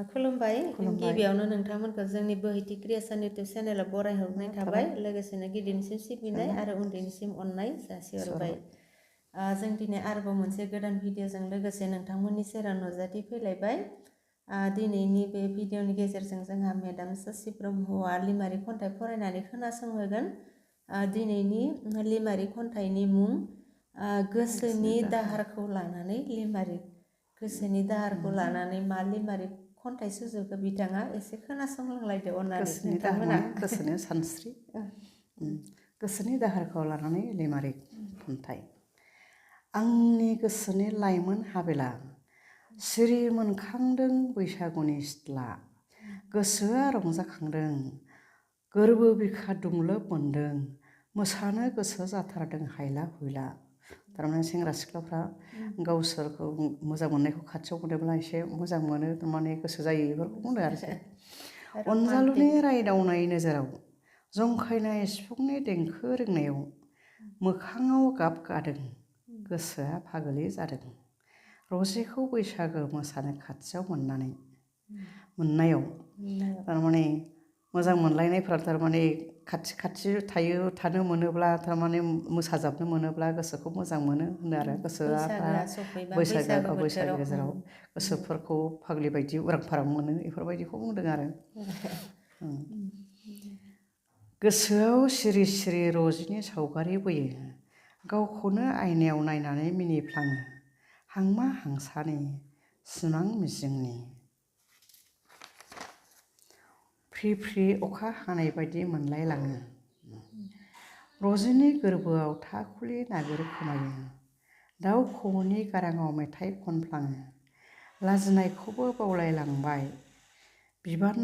खुलुमबाय गिबियावनो नोंथांमोनखौ जोंनि बोहैथि क्रिएशन इउटुब चेनेलाव बरायहरनाय थाबाय लोगोसेनो गिदिरनिसिम सिबिनाय आरो उन्दैनिसिम अननाय जासिहरबाय जों दिनै आरोबाव मोनसे गोदान भिडिअजों लोगोसे नोंथांमोननि सेराव नुजाथि फैलायबाय दिनैनि बे भिडिअनि गेजेरजों जोंहा मेडाम शशि ब्रह्मआ लिमारि खन्थाइ फरायनानै खोनासंहोगोन दिनैनि लिमारि खन्थाइनि मुं गोसोनि दाहारखौ लानानै लिमारि गोसोनि दाहारखौ लानानै मा लिमारि खन्थाइ सुजुखो बिथाङा एसे खोनासंलांलायदो अननानै नोंथांमोना गोसोनि सानस्रि गोसोनि दाहारखौ लानानै लिमारि खन्थाइ आंनि गोसोनि लाइमोन हाबिला सिरि मोनखांदों बैसागुनि सिथ्ला गोसोआ रंजाखांदों गोरबो बिखा दुंलोब मोनदों मोसानो गोसो जाथारदों हायला हुइला थारमाने सेंग्रा सिख्लाफ्रा गावसोरखौ मोजां मोननायखौ खाथियाव मोनोब्ला एसे मोजां मोनो थारमाने गोसो जायो बेफोरखौ बुंदों आरो अनजालुनि रायदावनाय नोजोराव जंखायनाय सिफुंनि देंखो रिंनायाव मोखाङाव गाब गादों गोसोआ फागोलि जादों रजेखौ बैसागो मोसानो खाथियाव मोननायाव थारमाने मोजां मोनलायनायफ्रा थारमाने खाथि खाथि थानो मोनोब्ला थारमाने मोसाजाबनो मोनोब्ला गोसोखौ मोजां मोनो होनो आरो गोसोआ बैसागो गेजेराव गोसोफोरखौ फाग्लि बायदि उरां फारां मोनो बेफोरबायदिखौ बुंदों आरो गोसोआव सिरि सिरि रजिनि सावगारि बोयो गावखौनो आयनायाव नायनानै मिनिफ्लाङो हांमा हांसानि सिमां मिजिंनि फ्रि फ्रि अखा हानाय बायदि मोनलायलाङो रजिनि गोरबोआव थाखुलि नागिर खोमायो दाउ खौवौनि गाराङाव मेथाइ खनफ्लाङो लाजिनायखौबो बावलायलांबाय बिबान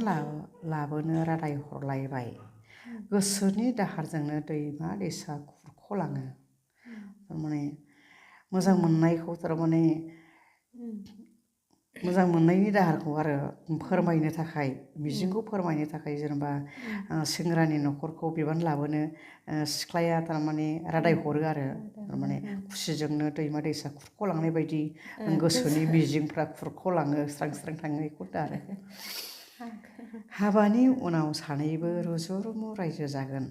लाबोनो रादाय हरलायबाय गोसोनि दाहारजोंनो दैमा दैसा खुरख'लाङो थारमाने मोजां मोननायखौ थारमाने मोजां मोननायनि दाहारखौ आरो फोरमायनो थाखाय मिजिंखौ फोरमायनो थाखाय जेनेबा सेंग्रानि न'खरखौ बिबान लाबोनो सिख्लाया थारमाने रादाय हरो आरो थारमाने खुसिजोंनो दैमा दैसा खुरख'लांनाय बायदि गोसोनि मिजिंफ्रा खुरख'लाङो स्रां स्रां थाङो बेखौ आरो हाबानि उनाव सानैबो रुजु रुमु रायजो जागोन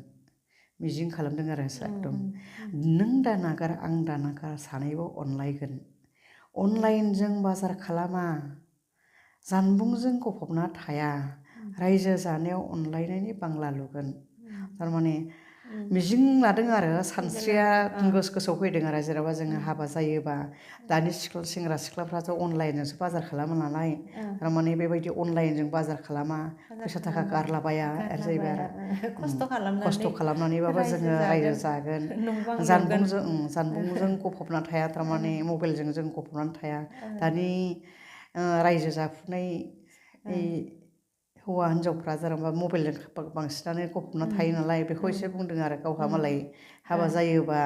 मिजिं खालामदों आरो एकदम नों दानागार आं दानागार सानैबो अनलायगोन अनलाइनजों बाजार खालामा जानबुंजों गफबना थाया रायजो जानायाव अनलायनायनि बांला लुगोन थारमाने मिजिं लादों आरो सानस्रिया गोसोआव फैदों आरो जेनेबा जोङो हाबा जायोबा दानि सेंग्रा सिख्लाफ्राथ' अनलाइनजोंसो बाजार खालामो नालाय थारमाने बेबायदि अनलाइनजों बाजार खालामा फैसा थाखा गारलाबाया जाहैबाय आरो खस्थ' खालामनानैबाबो जोङो रायजो जागोन जानबुंजों गफबना थाया थारमाने मबाइलजों जों गफबनानै थाया दानि रायजो जाफुनाय हौवा हिन्जावफ्रा जेनेबा मबाइलजों बांसिनानो गफबना थायो नालाय बेखौ एसे बुंदों आरो गावहा मालाय हाबा जायोबा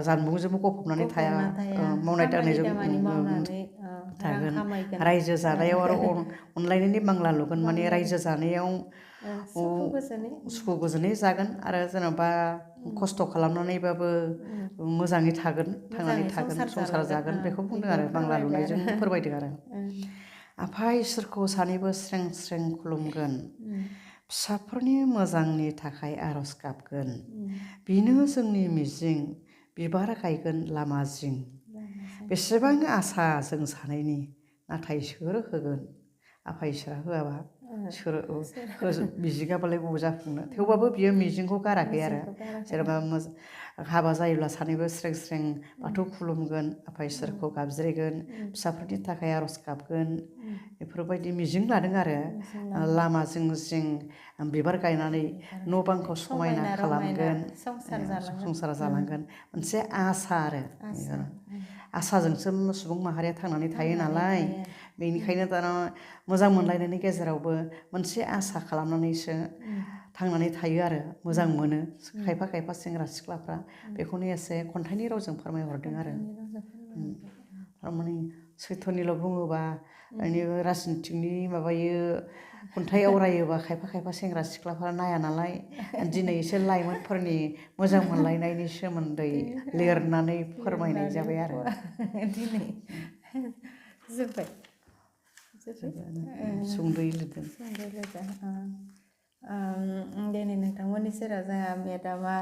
जानबुंजोंबो गफबनानै थाया मावनाय दांनायजों थागोन रायजो जानायाव आरो अनलायनायनि बांला लुगोन माने रायजो जानायाव सुखु गोजोनै जागोन आरो जेनेबा खस्थ' खालामनानैबाबो मोजाङै थांनानै थागोन संसार जागोन बेखौ बुंदों आरो बांला लुनायजों फोरमायदों आरो आफा इसोरखौ सानैबो स्रें स्रें खुलुमगोन फिसाफोरनि मोजांनि थाखाय आरज गाबगोन बेनो जोंनि मिजिं बिबार गायगोन लामा जिं बेसेबां आसा जों सानैनि नाथाय सोर होगोन आफा इसोरा होआबा सोर मिजिङाबालाय बबाव जाफुंनो थेवबाबो बियो मिजिंखौ गाराखै आरो जेनेबा हाबा जायोब्ला सानैबो स्रें स्रें बाथौ खुलुमगोन आफा इसोरखौ गाबज्रिगोन फिसाफोरनि थाखाय आरज गाबगोन बेफोरबायदि मिजिं लादों आरो लामा जिं जिं बिबार गायनानै न' बांखौ समायना खालामगोन संसार जालांगोन मोनसे आसा आरो आसाजोंसो सुबुं माहारिया थांनानै थायो नालाय बेनिखायनो दाना मोजां मोनलायनायनि गेजेरावबो मोनसे आसा खालामनानैसो थांनानै थायो आरो मोजां मोनो खायफा खायफा सेंग्रा सिख्लाफ्रा बेखौनो एसे खन्थाइनि रावजों फोरमायहरदों आरो थारमाने सैथ्रनिल' बुङोबा राजनिथिकनि माबायो खन्थाइ आवरायोबा खायफा खायफा सेंग्रा सिख्लाफ्रा नाया नालाय दिनै एसे लाइमोनफोरनि मोजां मोनलायनायनि सोमोन्दै लिरनानै फोरमायनाय जाबाय आरो दिनै जोब्बाय सुंद'यै लिरदों सुंद'यै लिरदों दिनै नोंथांमोननि सेराव जोंहा मेदामा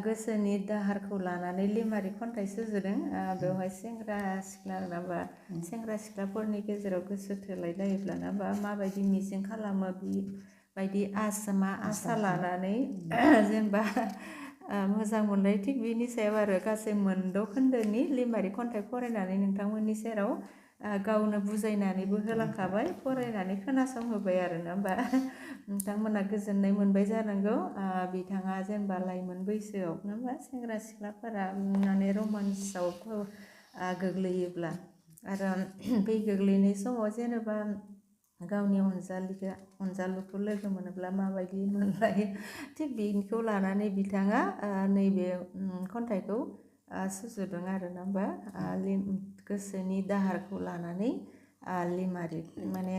गोसोनि दाहारखौ लानानै लिमारि खन्थाइ सुजुदों बेवहाय सेंग्रा सिख्ला नाबा सेंग्रा सिख्लाफोरनि गेजेराव गोसो थोलायलायोब्ला नाबा माबायदि मिजिं खालामो बेबायदि आसा लानानै जेनेबा मोजां मोनलाय थिग बिनि सायाव आरो गासै मोनद' खोन्दोनि लिमारि खन्थाइ फरायनानै नोंथांमोननि सेराव गावनो बुजायनानैबो होलांखाबाय फरायनानै खोनासंहोबाय आरो ना होमबा नोंथांमोना गोजोननाय मोनबाय जानांगौ बिथाङा जेनेबा लाइमोन बैसोआव नङा होमबा सेंग्रा सिख्लाफोरा माने रमान्सआव गोग्लैयोब्ला आरो बै गोग्लैनाय समाव जेनेबा गावनि अनजालुखौ लोगो मोनोब्ला माबायदि मोनलायो थिग बेखौ लानानै बिथाङा नैबे खन्थाइखौ सुजुदों आरो ना होमबा गोसोनि दाहारखौ लानानै लिमारि माने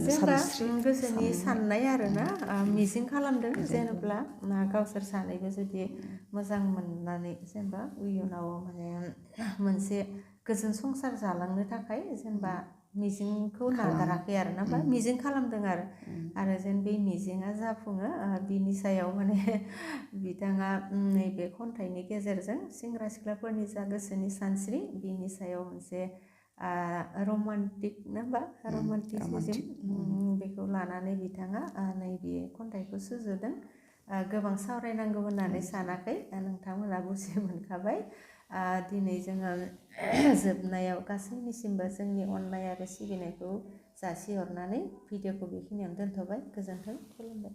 जेनेबा गोसोनि साननाय आरोना मिजिं खालामदों जेनेब्ला गावसोर सानैबो जुदि मोजां मोननानै जेनेबा इयुनाव माने मोनसे गोजोन संसार जालांनो थाखाय जेनेबा मिजिंखौ नागाराखै आरो ना बा मिजिं खालामदों आरो जेन बे मिजिङा जाफुङो बिनि सायाव माने बिथाङा नैबे खन्थाइनि गेजेरजों सेंग्रा सिख्लाफोरनि जा गोसोनि सानस्रि बिनि सायाव मोनसे रमान्टिक नाबा रमान्टिसिजम बेखौ लानानै बिथाङा नैबे खन्थाइखौ सुजुदों गोबां सावरायनांगौ होननानै सानाखै नोंथांमोना बुजि मोनखाबाय दिनै जोङो जोबनायाव गासैनिसिमबो जोंनि अननाय आरो सिबिनायखौ जासिहरनानै भिडिअखौ बेखिनियावनो दोनथ'बाय गोजोन्थों खुलुमबाय